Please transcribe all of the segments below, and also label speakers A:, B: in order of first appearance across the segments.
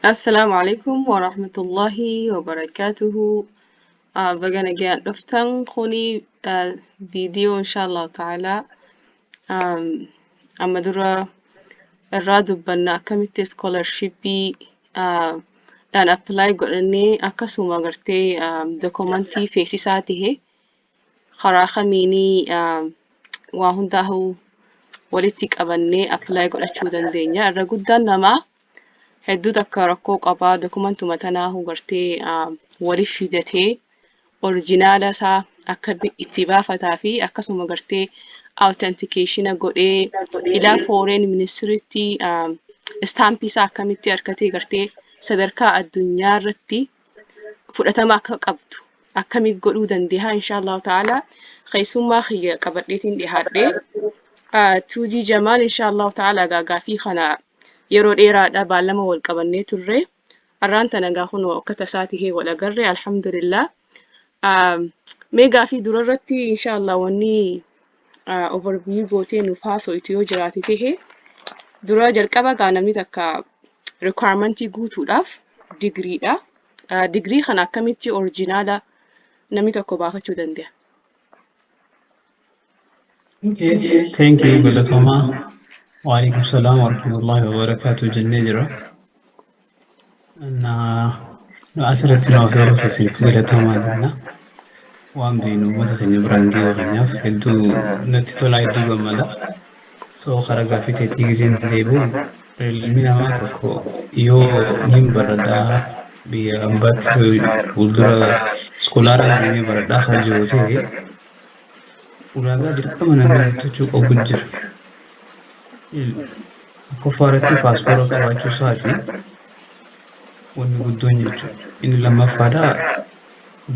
A: Assalaamu alaikum warahmatullahi wabarakatuhu. Baga nagayaan dhuftan. Kuni viidiyoo insha Allah ta'ala amma dura irraa dubbanna, akkamitti scholarshipii dhaan apply godhannee, akkasuma gartee dokumentii feesisaa tahe karaa kamiinii waa hundaa'uu walitti qabannee apply godhachuu dandeenya. Irra guddaan namaa hedduu takka rakkoo qabaa, dokumentuma tanaahu gartee waliif fidatee original isaa akka itti baafataa fi akkasuma gartee authentication godhee ilaa foreign ministrytti stampii isaa akkamitti harkatee gartee sadarkaa addunyaa irratti fudhatama akka qabdu akkamit godhuu dandeenya. Insha Allahu ta'ala keessummaa kiyya qabadheetiin dhihaadhee, Tuujii Jamaal. Insha Allahu ta'ala gaafii kana yeroo dheeraadha baallama wal qabannee turre. Har'aan tana gaa kunoo akka tasaa tahee wal agarre, alhamdulillah. Mee gaafii durarratti insha Allah wanni overview gootee nuuf haaso'itu yoo jiraate tahe, dura jalqaba gaa namni takka requirementii guutuudhaaf digriidha. Digrii kana akkamitti original namni tokko baafachuu danda'a?
B: Okay, thank you, galatoomaa. Waalaikum salaam warahmatullahi wabarakatuh jennee jira. Na nu asirratti nu afeeruuf isiniif galatoomaa jenna. Waan beeknu uummata keenya biraan gahuu keenyaaf hedduu natti tolaa, hedduu gammada. So karaa gaaffii teetii giseen deebi'u, ilmi namaa tokko yoo nin baradhaa, biyya ambaatti fuuldura scholaraan deemee baradhaa kan jiru ta'e, ulaagaa dirqama namni guuttachuu qabu jira. Tokkoffaa irratti paaspoora qabaachuu isaati wanni guddoon jechuudha. Inni lammaffaadha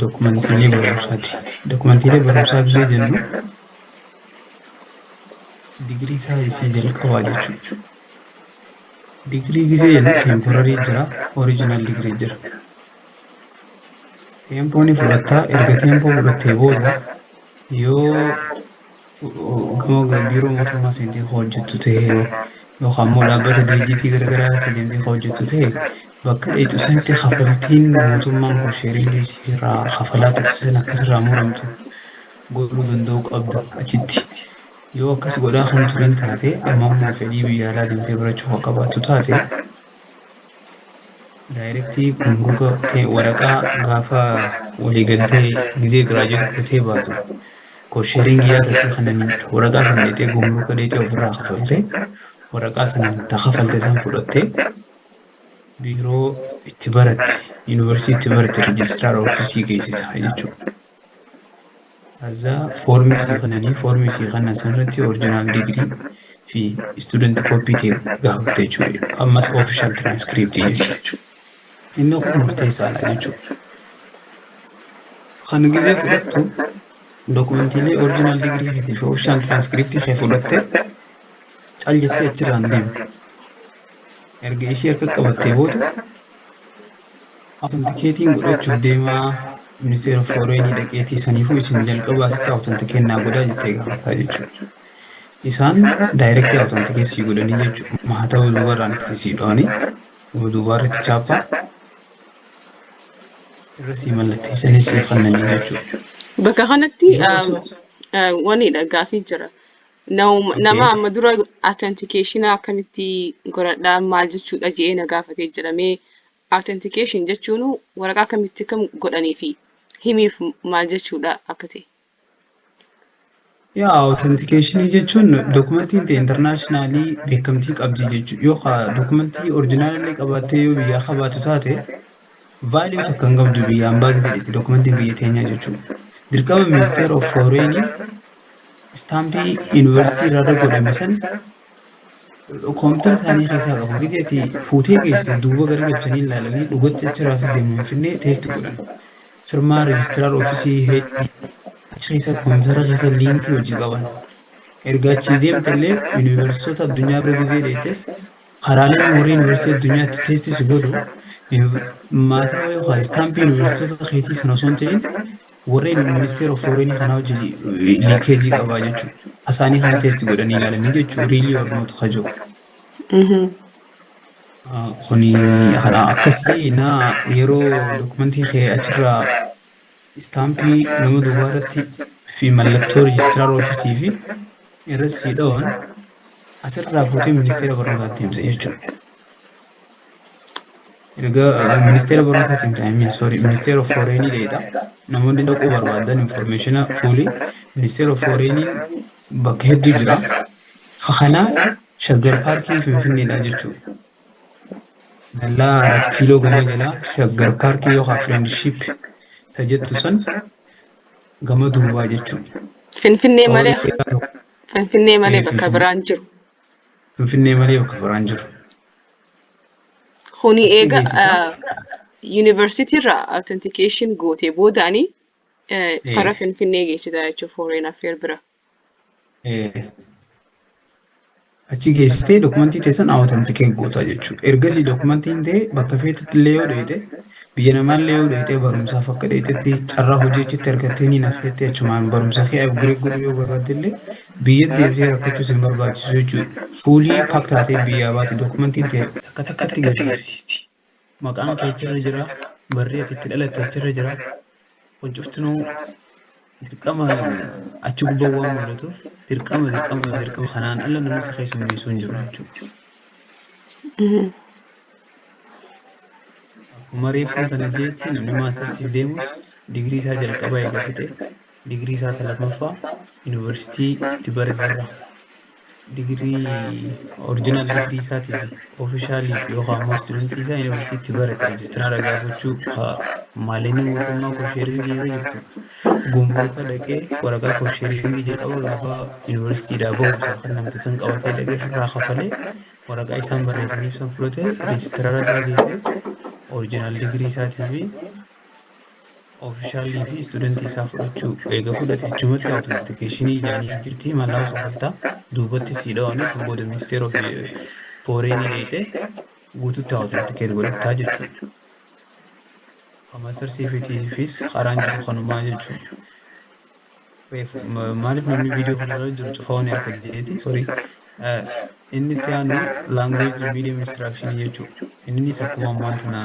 B: dookumantiilee barumsaati. Dookumantiilee barumsaa gisee jennu digirii isaa isii jalqabaa jechuudha. Digirii gisee jennu temporary jira, original digirii jira. Tempo ni fudhattaa, erga tempo fudhattee booda yoo gama biiroo mootummaa seentee hojjettu ta'e yookaan immoo dhaabbata dirijjitii garaagaraa keessa deemtee hojjettu ta'e, bakka dheetu sanitti kafaltiin mootummaan kun sharingii irraa kafalaa turte san akkasirraa muramtu godhuu danda'uu qabda achitti. Yoo akkas godhaa kan turin taate, amma immoo fedhii biyya alaa deemtee barachuu kan qabaattu taate, directii gumruka waraqaa gaafa waliigaltee gizee graduate gootee baatu cost sharingii yaada isii kana ni jira. Waraqaa sana dheetee gumruka dheetee ofirraa kafaltee, waraqaa sana ta kafalte san fudhattee biiroo itti baratte, yuunivarsiitii itti baratte, registrar officeii geessita jechuudha. Azaa foormii sii kananii, foormii sii kanan sanarratti original digirii fi student copy ta'e gaafatte jechuudha. Ammas official transcript jechuudha. Inni kun murteessaadha jechuudha. Kan gizee fudhattu dookumentiilee original digirii keetii fi official transcript kee fudhattee cal jettee achirraan deemtu. Erga ishee harka qabattee booda authenticateiin godhachuuf deemaa ministeera foreignii dhaqeetii saniifuu isin jalqabaa asitti authenticate naa godhaa jettee gaafataa jechuudha. Isaan directii authenticate sii godhanii jechuudha. Mahataba duubarraan itti sii dho'anii gama duubaarratti chaappaa irra sii mallatteessanii sii kennanii jechuudha.
A: Bakka kanatti
B: Yoo osoo
A: wanidha gaafii jira. Nama amma dura authentication akkamitti godhadhaa, maal jechuudha jedhee na gaafatee jedhamee, authentication jechuun waraqaa akkamitti akkam godhanii fi himiif maal jechuudha akka ta'e.
B: Yaa, authenticationii jechuun dookumentiin ta'e internationalii beekamtii qabdi jechuudha. Yookaan dookumentii originalillee qabaattee yoo biyyaa qabaatu taate, value tokko hin qabdu biyya hambaa gizeedhiti dookumentiin biyya teenyaa jechuudha. Dirqama ministeera of foreignii stampii yuunivarsiitii irraa godhame san koompitara isaanii keessaa qabu. Gizeeti fuutee geesse duuba garagalchanii ilaalanii dhugatti achirraa fidee Finfinnee test godhan. Firmaa registrar officeii heddii achi keessa koompitara keessa linkii hojii qaban. Erga achi deemte illee yuunivarsiitota addunyaa bira gizee deettes, karaaleen warri yuunivarsiitii addunyaatti test si godhu maataa yookaan stampii yuunivarsiitota keetii sana osoo hin ta'in warreen ministeera of foreignii kanaa wajjin linkageii qabaa jechuudha. Asaanii kana test godhanii ilaalanii jechuudha. Really or not kajoo. Kuni kana akkasii na yeroo dokumentii kee achirraa istaampii gama duubaa irratti fi mallattoo registrar office fi irratti sii dha'uun asirraa fuutee ministeera barnootaatti himte jechuudha. Erga ministeera barnootaatti himte, I mean, sorry, ministeera foreign dheeta. Namoonni dhaquu barbaadan information fuulii ministeera foreign bakka hedduu jira. Kana Shaggar Paarkii Finfinneedha jechuudha. Dallaa 4 Kiiloo gama jalaa, Shaggar Paarkii yookaan Friendship ta jettu san gama duubaa jechuudha.
A: Finfinnee malee
B: Toora dheeraa tokko.
A: Finfinnee malee bakka
B: Finfinnee.
A: Biraan jiru.
B: Finfinnee malee bakka biraan jiru.
A: Kuni
B: Achi
A: eega
B: geessita.
A: Yuunivarsiitii irraa authentication gootee boodaanii karaa Finfinnee geessita jechuudha, foreign affair bira.
B: Achi geessistee dokumentii teessan authenticate goota jechuudha. Ergasii dokumentiin ta'e bakka feetetti illee yoo dheete, biyya namaallee yoo dheete, barumsaaf akka dheetetti, carraa hojii achitti argattee ni nafettee, achumaan barumsa kee upgrade godhuu yoo barbaadde illee, biyya deebitee rakkachuus hin barbaachisu jechuudha. Fuulii pack taatee biyyaa baate dokumentiin ta'e takka takkatti garsiisti. Maqaan kee achirra jira, barri ati itti dhalatte achirra jira. Kun cuftinuu dirqama achi gubbaa waan mul'atuuf, dirqama, dirqama, dirqama kanaan ala namni si keessummeessuu hin jiru jechuudha. Akkuma reefuu tana jeetti, namni maastarsiif deemus digirii isaa jalqabaa eega fixe, digirii isaa ta lammaffaa yuunivarsiitii itti barate irraa digirii original digirii isaatii fi official fi yookaan immoo istuudentii isaa yuunivarsiitii itti barate registrar gaafachuu, maallaqni mootummaa cost sharing irra jirtu gumruuka dhaqee waraqaa cost sharing jalqaba gaafa yuunivarsiitiidhaa bahu isaa kan namti san qabatee dhaqee ofirraa kafalee, waraqaa isaan barreessaniif san fudhatee, registrar isaa geessee, original digirii isaatii fi official fi istuudentii isaa fudhachuu eega fudhate, achumatti authentication ijaanii jirti, maallaqa kafaltaa, duubatti sii dhawanii, san booda ministeera of foreign dheeyxee guututti authenticate godhattaa jechuudha. Maastarsiifitiifis karaan jiru kanumaa jechuudha. Reefu maaliif namni viidiyoo kana irra jiru cufaa waan harka jeeti, sorry. Inni itti aanu language medium instruction jechuudha. Innis akkuma ammaan tana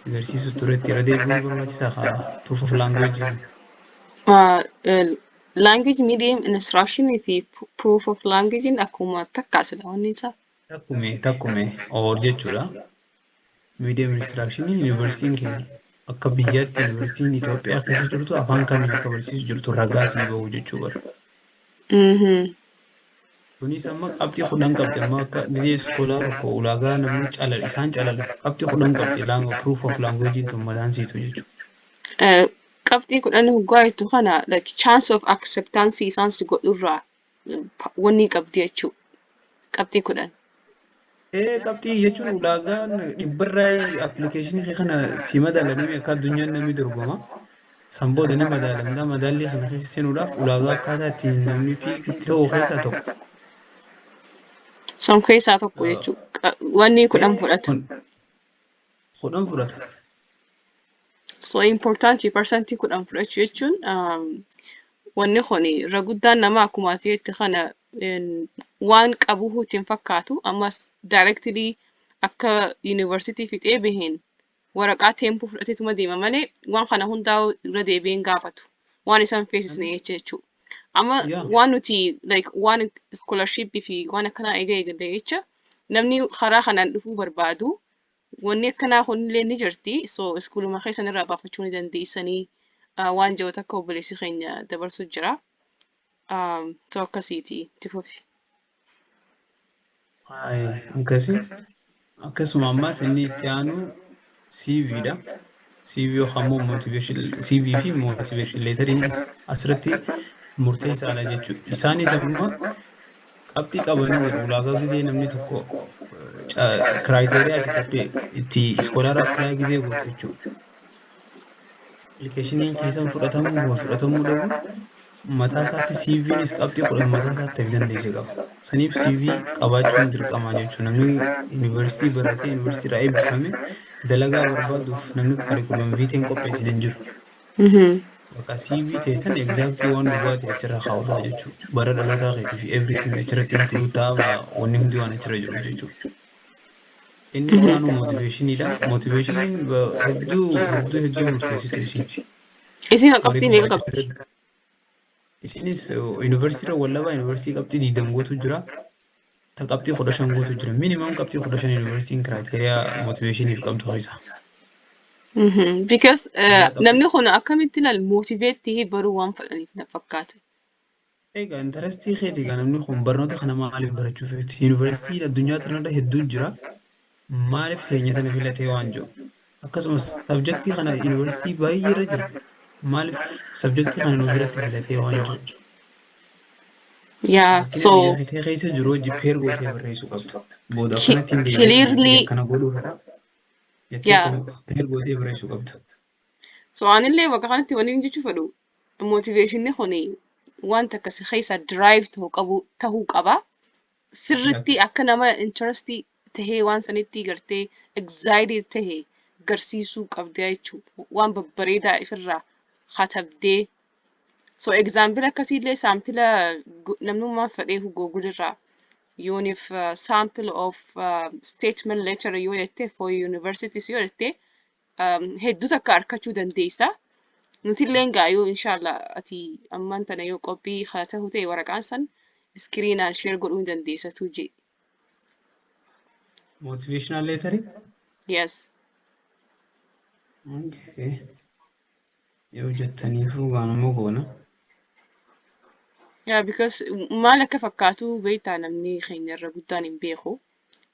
B: si agarsiisu turetti irra deebi'uun barbaachisaa kaa proof of language.
A: Language medium instruction fi proof of language akkuma takka sila wanni isaa.
B: Takkume takkume or jechuudha. Medium instruction yuunivarsiitiin keenya akka biyyaatti yuunivarsiitiin Itoophiyaa keessa jirtu afaan kamiin akka barsiisu jirtu ragaa sii bahu jechuu bara. Kunis amma qabxii 10 qabdi. Amma akka gizee iskoolaa tokko ulaagaa namni calalu isaan calalu qabxii 10 qabdi proof of language tun mataan siitu jechuudha.
A: Qabxii 10 hoggaa jettu kana, like chance of acceptance isaan si godhurraa wanni qabdi jechuu qabxii 10.
B: Ee, qabxii jechuun ulaagaan dhibbarraa application kee kana si madaalanii, akka addunyaan namni dorgoma. San booda ni madaalamta. Madaallii kana keessa seenuudhaaf ulaagaa akkaataa ittiin namni pick itti ta'u keessaa tokko.
A: San keessaa tokko jechuu, wanni 10 fudhata.
B: 10 fudhata.
A: So important, percentii 10 fudhachuu jechuun wanni kun irra guddaan nama akkuma ati jette kana waan qabu ittiin fakkaatu. Ammas directly akka yuunivarsiitii fixee baheen waraqaa teempoo fudhateetuma deema malee waan kana hundaa irra deebi'een gaafatu waan isaan feesisne jechuudha. Amma waan nuti like waan scholarship fi waan akkanaa eega eegalle jecha, namni karaa kanaan dhufuu barbaadu wanni akkanaa kunillee ni jirti. So iskuuluma keessan irraa baafachuu ni dandeessanii waan jiru takka obboleessi keenya dabarsu jira. So akkasiiti, itti fufi.
B: Akkasii. Akkasuma ammas inni itti aanu CV dha. CV yookaan immoo motivation CV fi motivation letteriinis asirratti murteessaadha jechuudha. Isaanis amma qabxii qabanii jiru. Ulaagaa gizee namni tokko criteria itti scholar apply gizee gootu jechuudha. Applicationiin keessan fudhatamuu moo fudhatamuu dhabu mataa isaatti CVnis qabxii 10 mataa isaatti of dandeesse qaba. Saniif CV qabaachuun dirqama jechuudha. Namni yuunivarsiitii baratee yuunivarsiitii irraa eebbifame dalagaa barbaaduuf namni curriculum vitae qopheessine hin jiru. Bakka CV teessan exactly waan dhugaa ta'e achirra kaa'uudha jechuudha. Bara dhalootaa keetii fi everything achirratti include ta'a, wanni hundi waan achirra jiru jechuudha. Inni itti aanu motivationiidha. Motivationiin hedduu hedduu hedduu murteessitu isin.
A: Isin
B: Horii
A: qabxii meeqa
B: gumaachuu
A: qabdi?
B: irratti. Isinis yuunivarsiitii irra wallabaa yuunivarsiitii qabxii 20 gootu jira. Ta qabxii 15 gootu jira. Minimum qabxii 15 yuunivarsiitiin criteria motivationiif qabdu keessa.
A: Because
B: Egaa qabxii
A: namni kun akkamitti ilaal motivate tahee baruu waan fedhaniif na fakkaata.
B: Egaa interestii keeti. Egaa namni kun barnoota kana maaliif barachuu feeti? Yuunivarsiitiin addunyaa tanarra hedduu jira. Maaliif teenya tana filatee waan jiru? Akkasumas subjectii kana yuunivarsiitii baay'ee irra jira. Maaliif subjectii kana nu biratti filatee waan jiru?
A: Yaa
B: Rakkina
A: so
B: biyya kee keessa jiru hojii pair gootee barreessuu qabda. Booda akkanatti hin deebi'ee biyya
A: clearly
B: kiyya akkana godhuu fedha jettee pair gootee barreessuu qabda.
A: So anillee bakka kanatti wanni inni jechuu fedhu, motivationni kun wanta akkasi keessa drive ta'uu qabu tahuu qaba. Sirritti akka nama interestii tahee waan sanitti gartee excited tahee garsiisuu qabda jechuudha. Waan babbareedaa ifirraa katabdee. So example akkasiillee sample namnummaan fedhee Google irraa yoonif sample of statement letter yoo jette, for universities yoo jette, hedduu takka argachuu dandeessa. Nutilleen gaa yoo inshallah ati ammaan tana yoo qophii haa ta'u ta'e, waraqaan san screenaan share godhuu ni dandeessa tu je.
B: Motivational letterii?
A: Yes.
B: Okay. Yoo jettaniifuu gaanuma goona.
A: Yeah, because maal akka fakkaatu beektaa, namni keenya irra guddaan hin beeku.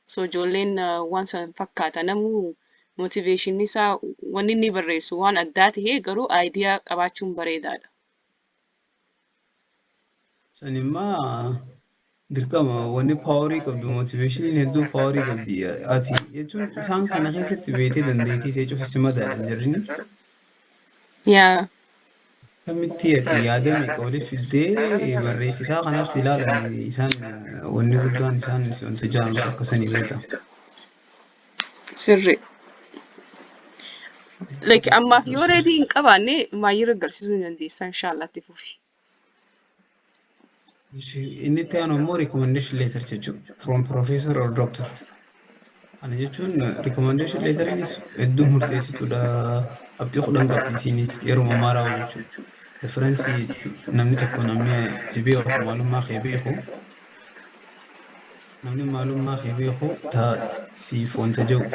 A: So ijoolleen waan san fakkaata, namuu motivation isaa wanni inni barreessu waan addaa tahee, garuu idea qabaachuun bareedaadha.
B: San immoo dirqama wanni powerii qabdu, motivationiin hedduu powerii qabdi. Ati jechuun isaan kana keessatti beetee dandeettii ishee cufa si madaalan jirrini. Kamitti ati yaada meeqa walitti fiddee barreessitaa kanas ilaalan isaan, wanni guddaan isaan si wanta jaalatu akkasanii beekta.
A: Sirri. Like ammaaf yoo ready hin qabaanne maayyira agarsiisuu ni dandeessa, inshallah itti fufi.
B: Inni itti aanu immoo recommendation letter jechuudha. From professor or doctor. Kana jechuun recommendation letteriinis hedduu murteessituudha. Qabxii 10 qabdi isiinis yeroo ammaa raawwu jechuudha. Referencii jechuudha. Namni tokko, namni si beeku, maalummaa kee beeku, namni maalummaa kee beeku ta siif wanta jiru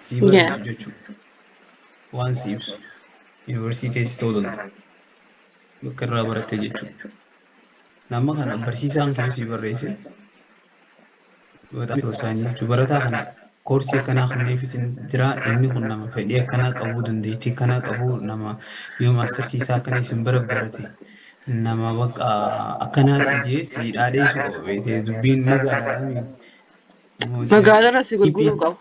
B: sii barreessu jechuudha. Waan si ibsu. Yuunivarsiitii keessas ta'uu danda'a. Bakka irraa baratte jechuudha. Nama kana barsiisaan kee sii barreesse በጣም ወሳኝ jechuudha. Barataa kana koorsii akkanaa kenneefiitiin jira. Inni kun nama fedhii akkanaa qabu, dandeettii akkanaa qabu, nama yoo mastersii isaa akkana isin bira barate, nama bakka akkanaati jee si dhaadheessuu qaba beekte, dubbiin magaalaadhaa.
A: Magaalarra si gurguruu qaba.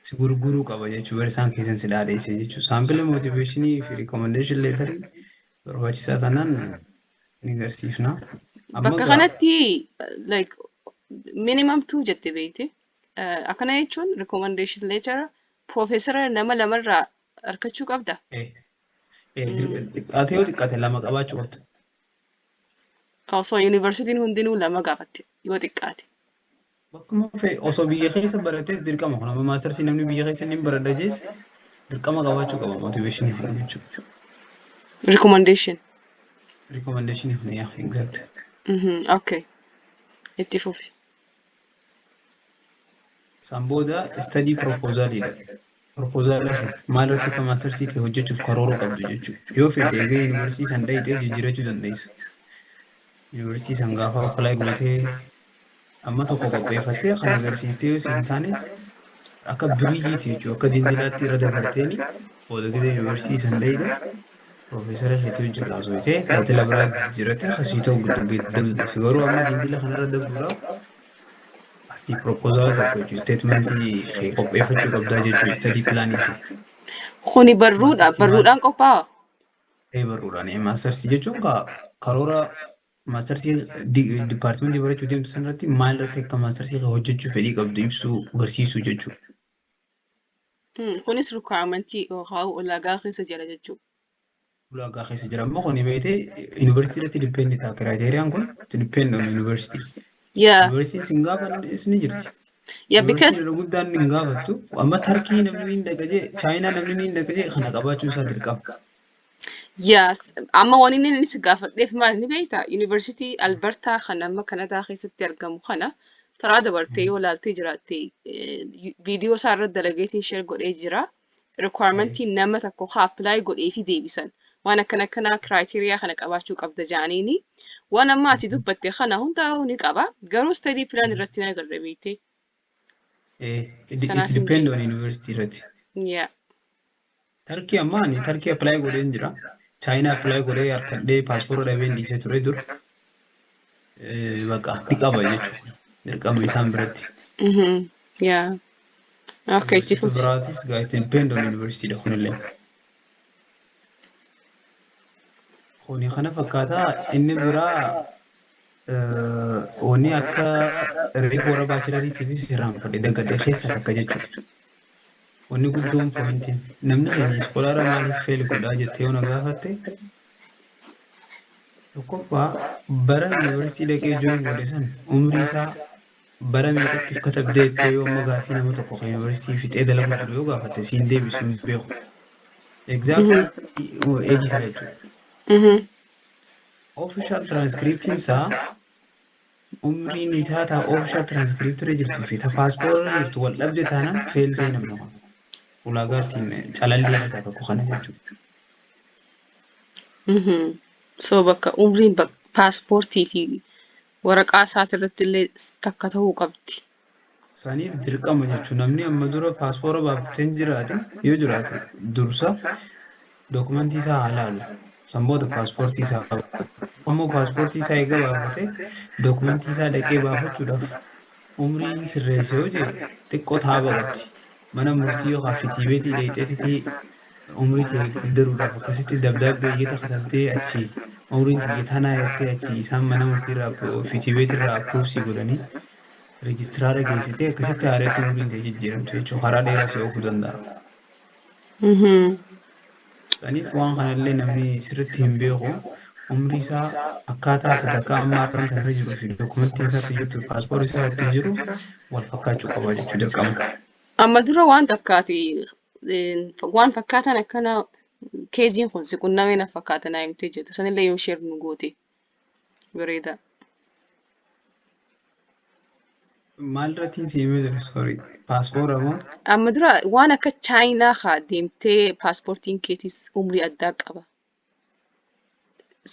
B: Si gurguruu qaba jechuudha. Barsiisaan keessan si dhaadheesse jechuudha. Sample motivationii fi recommendation letterii barbaachisaa taanaan ni garsiifna. Amma
A: Bakka
B: gaa
A: kanatti like minimum two jette beekte. Akkana jechuun recommendation letter professora nama lamarraa argachuu qabda.
B: Xiqqaate yoo xiqqaate lama qabaachuu qabda.
A: Osoo yuunivarsiitiin hundinuu lama gaafatte yoo xiqqaate.
B: Bakkuma fe'e osoo biyya keessa barates dirqama kun amma mastersii namni biyya keessa inni baradha jees dirqama qabaachuu qaba motivationii kana jechuudha.
A: Recommendation.
B: Recommendationii kana, yeah, exact.
A: Okay. Itti fufi.
B: San booda study proposalidha. Proposala maal irratti akka mastersii kee hojjechuuf karoora qabdu jechuudha. Yoo feete egaa yuunivarsiitii san dhayitee jijjiirachuu dandeessa. Yuunivarsiitii san gaafa apply gootee amma tokko qopheeffattee kan agarsiistee yoo siin taanes akka bridgeiiti jechuudha. Akka dindilaatti irra dabarteeni booda gisee yuunivarsiitii san dhayite piroofeesara keetii wajjin haasofitee title biraa jijjiirattee akkasii ta'u giddu. Garuu amma dindila kanarra dabruudhaaf ati proposala tokko jechuudha, statementii kee qopheeffachuu qabdaa jechuudha, study planii kee.
A: Kuni barruudha.
B: Mastersii maal?
A: Barruudhaan qophaa'a.
B: Ee, barruudhaan. Mastersii jechuun karoora mastersii departmentii barachuu deemtu sanarratti maal irratti akka mastersii kee hojjechuu fedhii qabdu ibsuu barsiisuu jechuudha.
A: Kunis requirementii yookaan ulaagaa keessa jira jechuudha.
B: Ulaagaa keessa jira. Amma kuni beektee yuunivarsiitii irratti depend ta'a. Criteriaan kun depend on yuunivarsiitii. Yuunivarsiitiin sin gaafannes ni jirti.
A: Yeah, because
B: Yuunivarsiitiin irra guddaan hin gaafattu. Amma Tarkii namni ni dhaqa jee, Chaayinaa namni ni dhaqa jee, kana qabaachuun isaa dirqama.
A: Yes, amma waan inni si gaafadheef maal ni beektaa? Yuunivarsiitii Albertaa kan amma Kanadaa keessatti argamu kana taraa dabartee yoo ilaaltee jiraatte, viidiyoo isaa irratti dalageetiin share godhee jira. Requirementiin nama tokko haa apply godhee fi deebisan. Waan akkana akkanaa criteria kana qabaachuu qabda jedhaniini. Waan amma ati dubbatte kana hundaa'uu ni qaba. Garuu study plan irratti na agarre, beektee.
B: It
A: Kanaaf hin
B: depend
A: jedhe.
B: on university irratti. Tarkii amma ani Tarkii apply godheen jira. Chaayinaa apply godhee harkadhee paaspoora dhabeen dhiisee ture dur. Bakka ni qaba jechuudha. Dirqama isaan biratti.
A: Yeah. Okay, itti
B: Yuunivarsiitii
A: fufi.
B: biraatis gaa it depend on university dha kunillee. Kuni kana fakkaataa. Inni biraa wanni akka reefu warra bacheloriitiifis irraanfadhe, dagadhee keessa takka jechuudha. Wanni guddoon pointiin namni keenya scholar maaliif fail godhaa jettee yoo na gaafatte, tokkoffaa bara yuunivarsiitii dhaqee join godhe san umrii isaa bara meeqatti katabdee jettee yoo amma gaaffii nama tokko kan yuunivarsiitii fixee dalagu jiru yoo gaafatte, siin deebisu hin beeku. Exactly age isaa jechuudha. Official transcriptiin isaa, umriin isaa taa official transcript irra jirtuu fi ta paaspoora irra jirtu wal dhabde taanaan fail ta'e namni kun. Ulaagaa ittiin calallii keessaa tokko kana jechuudha.
A: So bakka umriin paaspoortii fi waraqaa isaati irratti illee takka ta'uu qabdi.
B: Saniif dirqama jechuudha. Namni amma dura paaspoora baafatee hin jiraatin yoo jiraate, dursa dookumentii isaa haa laalu. San booda paaspoortii isaa baafata. Ammoo paaspoortii isaa eega baafate, dookumentii isaa dhaqee baafachuudhaaf umriin sirreesse yoo jee xiqqoo taaba qabdi. Mana murtii yookaan fitiibeetii dheexeetitii umrii ta'e gaddaruudhaaf akkasitti dabdaabbee iyyata katabdee, achi umriin tiyya tanaa jettee, achi isaan mana murtii irraa fitiibeetii irraa approve sii godhanii registrar geessitee akkasitti haareetti umriin ta'e jijjiiramtu jechuudha. Karaa dheeraa si oofuu danda'a. Saniif waan kanallee namni sirriitti hin beeku. Umrii isaa akkaataa sadarkaa ammaa irra kan irra jiruu fi dookumentiin isaatti jirtu, paaspoortii isaa itti jiru wal fakkaachuu qaba jechuu dirqama.
A: Amma dura waan takkaati waan fakkaataan akkana caseiin kun si qunnamee na fakkaata naa himtee jirta. Sanillee yoo share nu goote bareeda.
B: Maal irratti si himee jira? Sorry. Paaspoora moo?
A: Amma dura waan akka Chaayinaa haa deemtee paaspoortiin keetis umrii addaa qaba.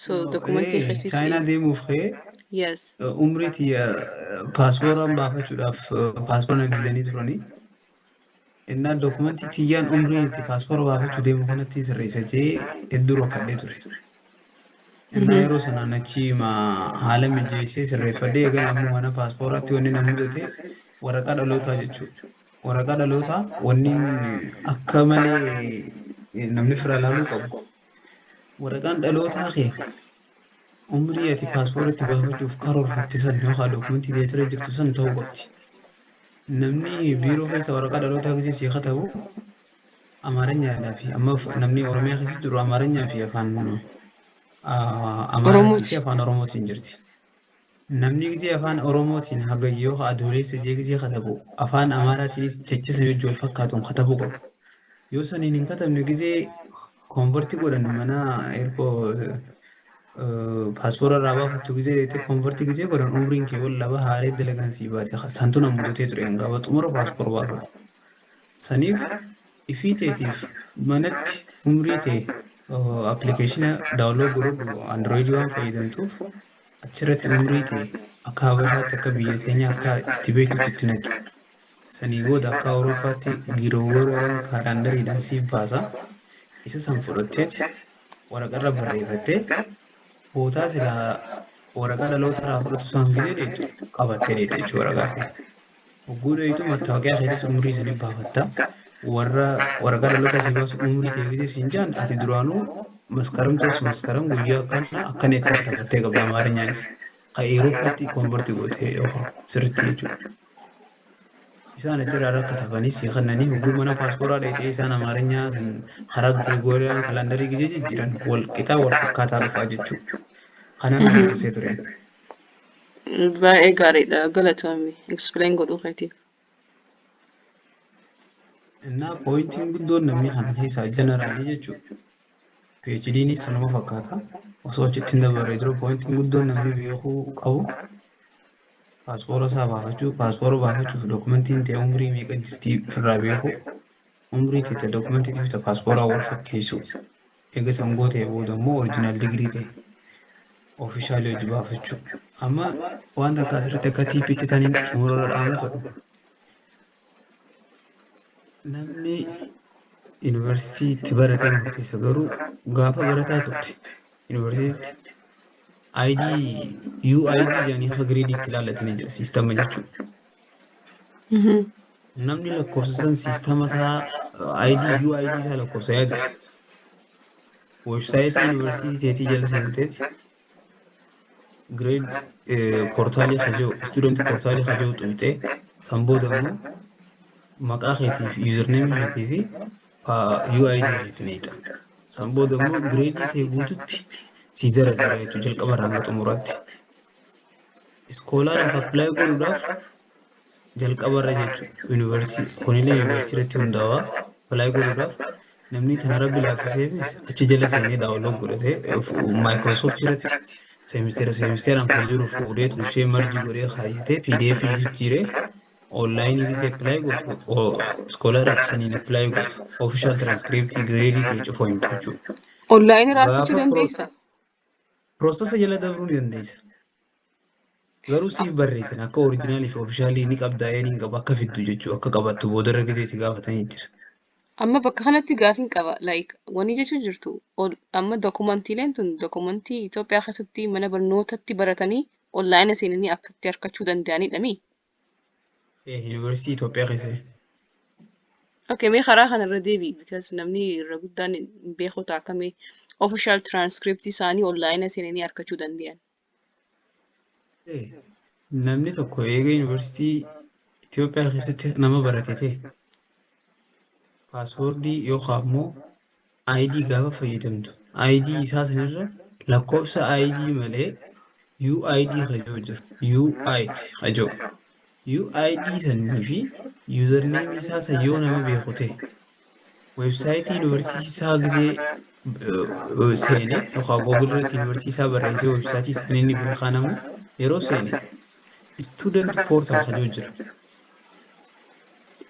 A: So
B: No,
A: dokumentii keetis.
B: Chaayinaa deemuuf ka'ee umrii tiyya paaspooraan baafachuudhaaf paaspoora na didanii turanii. Innaan dookumentii tiyyaan umriin itti paaspoora baafachuu deemu kanatti sirreessa jee hedduu rakkadhee ture. Innaa yeroo sanaan achi haala mijeessee sirreeffadhee, egaa ammoo mana paaspooraatti wanni na mudate waraqaa dhalootaa jechuudha. Waraqaa dhalootaa wanni akka malee namni fira ilaaluu qabu. Waraqaan dhalootaa kee umrii ati paaspoora itti baafachuuf karoorfatte san yookaan dookumentii teetira jirtu san ta'uu qabdi. Namni biiroo keessa waraqaa dhalootaa keessa sii katabu Amaaranyaadhaa fi amma namni Oromiyaa keessa jiru Amaaranyaa fi afaan Amaaraatii fi
A: Oromooti.
B: afaan Oromootiin jirti. Namni gisee afaan Oromootiin Hagayyoo Adoolessa jee gisee katabu, afaan Amaaraatiinis jecha san wajji wal fakkaatuun katabuu qabu. Yoo saniin hin katabne, gisee convert godhan mana ergoo paaspoora irraa baafattu gisee deettee convert gisee godhan, umriin kee wal laba haaree dalagan sii baate. Santu na mudatee ture gaafa xumura paaspoora baafadhu. Saniif ifii teetiif manatti umrii tee application download godhadhu, Androidii waan fayyadamtuuf achirratti umrii tee akka Habashaatti, akka biyya teenya akka itti beektutti itti naqi. Sanii booda akka Awurooppaatti Gregorian calendariidhaan siif baasa. Isa san fudhatteet waraqarra barreeffattee bootaa silaa waraqaa dhaloota irraa fudhatu san gisee dheettu qabattee dheette jechuudha waraqaa kee. Hogguu dheeytu mattaawoqiyaa keetis umrii sanii baafatta. Warra waraqaa dhalootaa si baasu umrii ta'e gisee siin jaan, ati duraanuu Maskaram ta'us Maskaram guyyaa akkana akkana itti katabattee qabda, Amaarinyaanis. Kan Awurooppaatti convert gootee yookaan sirriitti jechuudha. Isaan achirraa rakkatabanii sii kennanii, hogguu mana paaspooraa dheetee isaan Amaarinyaa san karaa Gregorian calendarii gisee jijjiiran wal qixaa wal fakkaataa dhufaa jechuudha. Kanaan nama mudatee ture.
A: Baay'ee gaariidha, galatoomi explain godhuu keetiif.
B: Innaa pointiin guddoon namni kana keessaa generalii jechuudha. PhDnis sanuma fakkaata. Osoo achitti hin dabarre dura pointiin guddoon namni beekuu qabu paaspoora isaa baafachuu, paaspoora baafachuuf documentiin ta'e umurii meeqa jirtii ofirraa beekuu, umurii ta'e documentii fi paaspooraa wal fakkeessu. Eega san gootee booda immoo original digirii ta'e officialii hojii baafachuu. Amma wanta akka asirratti akka tipitti taniin xumurarra dhaamuu fedhu. Namni yuunivarsiitii itti baratee murteessa, garuu gaafa barataa turte yuunivarsiitiitti ID UID jedhanii akka gradeii itti ilaallatanii jira systema jechuudha. Namni lakkoofsa san systema isaa ID UID isaa lakkoofsa yaadatu websiteii yuunivarsiitii teetii jala seenteeti grade portalii kajoo, student portalii kajoo tuqxee, san booda immoo maqaa keetii fi usernameii keetii fi UID keetii neexa. San booda immoo gradeii ta'e guututti si zara zara jechuudha jalqaba irraa hanga xumuraatti. Scholaraaf apply godhuudhaaf jalqaba irra jechuudha. Yuunivarsiitii kunillee yuunivarsiitii irratti hundaa'aa. Apply godhuudhaaf namni tana rabbi laaffiseefis achi jala seenee download godhatee Microsoft irratti semestera semesteraan kan jiru fuudhee tolchee merge godhee kaayyatee PDF jijjiiree onlineii gisee apply gootu, scholaraaf saniin apply gootu, official transcriptii gradeii ta'e cufoo himtu jechuudha.
A: Onlineii irraa argachuu
B: Gaafa
A: dandeessa.
B: Processa jala dabruu ni dandeessa. Garuu siif barreessan akka originalii fi officialii ni qabdaa, ni qabu akka fiddu jechuudha, akka qabattu boodarra gisee si gaafatanii jira.
A: Amma bakka kanatti gaafiin qaba. Like wanni jechuu jirtu amma documentiileen tun documentii Itoophiyaa keessatti mana barnootatti baratanii onlinea seenanii akka itti argachuu danda'anidha mi?
B: Yuunivarsiitii Itoophiyaa keessa.
A: Okay, mee karaa kanarra deebi'i, because namni irra guddaan hin beeku ta'a akkamii official transcript isaanii onlinea seenanii argachuu danda'an.
B: Namni tokko eega yuunivarsiitii Itoophiyaa keessatti nama barate ta'e, passwordii yookaan immoo ID gaafa fayyadamtu ID isaa sanirra lakkoofsa ID malee UID kajoo jira. UID kajoo. UID sanii fi username isaa san yoo nama beeku ta'e, websiteii yuunivarsiitii isaa gisee seene yookaan Google irratti yuunivarsiitii isaa barreessee websiteii isaanii ni beekaa, nama yeroo seene student portal kajoo jira.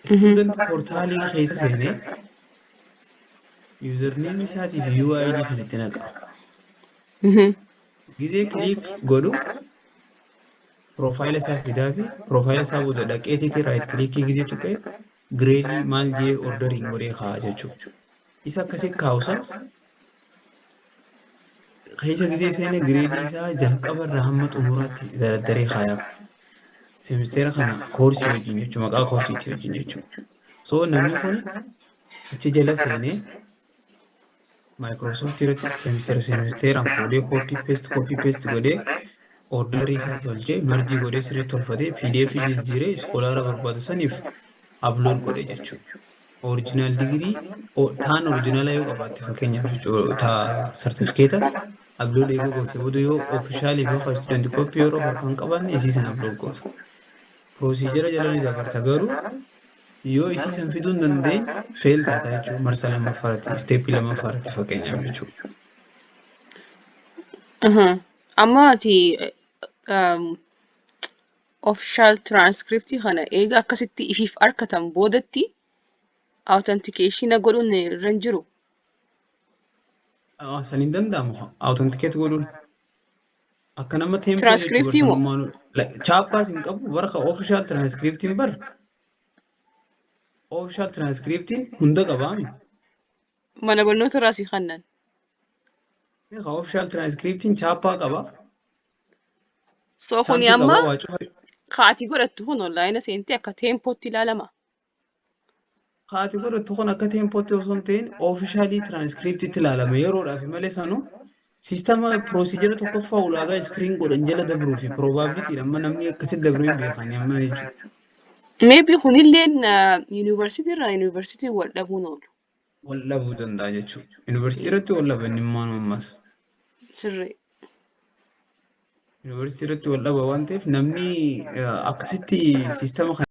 B: Student portalii keessa seenee username isaatii fi UID sana itti naqa. Gizee click godhu profilea isaa fidaa fi profilea isaa booda dhaqeetiiti right clickii gizee tuqee gradeii maal jee orderiin godhee kaa'a jechuudha. Isa akkasii kaa'u san keessa gizee seenee gradeii isaa jalqaba irraa hamma xumuraatti dardaree kaayaaf. Semestera kana coursii wajjin jechuudha, maqaa courseiitii wajjin jechuudha. So namni kun achi jala seenee Microsoft irratti semestera semesteraan fuudhee copy paste, copy paste godhee orderii isaa tolchee merge godhee sirriitti tolfatee PDF jijjiiree scholara barbaadu saniif upload godhe jechuudha. Original digirii taan originala yoo qabaatte, fakkeenyaaf taa sartifikeeta upload eeguu goote booda, yoo officialii fi student copy yeroo harkaan hin qabaanne isii sana upload goota. Procedura jala ni dabarta, garuu yoo isii san fiduu hin dandeenye fail taata jechuudha marsaa lammaffaarratti, stepii lammaffaarratti fakkeenyaaf jechuudha.
A: Amma ati official transcript kana eega akkasitti ifiif argatan boodatti authentication godhuun irra hin jiru.
B: San hin danda'amu authenticate godhuun. Akka nama tempo jechuun
A: Transcriptii moo?
B: Barsanummaan chaappaas hin qabu bara official transcriptiin, bara official transcriptiin hunda qabaami.
A: Mana barnoota irraa si kennan.
B: Beekaa, official transcriptiin chaappaa qaba.
A: So kuni
B: Stampii
A: amma
B: qaba, waa cufa.
A: Kaati godhattu kun onlinea seentee akka tempootti ilaalama.
B: Haati godhattu kun akka tempootti osoo hin ta'in officialii transcriptiitti ilaalama yeroodhaaf malee, sanuu systema procedura tokkoffaa ulaagaa screen godhan jala dabruu fi probabilityiidha, amma namni akkasitti dabruu hin beekan amma jechuudha.
A: Maybe kunilleen yuunivarsiitii irraa yuunivarsiitii wal dhabuun oolu.
B: Wal dhabuu danda'a jechuudha. Yuunivarsiitii irratti wal dhaban immoo ammas.
A: Sirrii.
B: Yuunivarsiitii irratti wal dhaba waan ta'eef namni akkasitti systema kana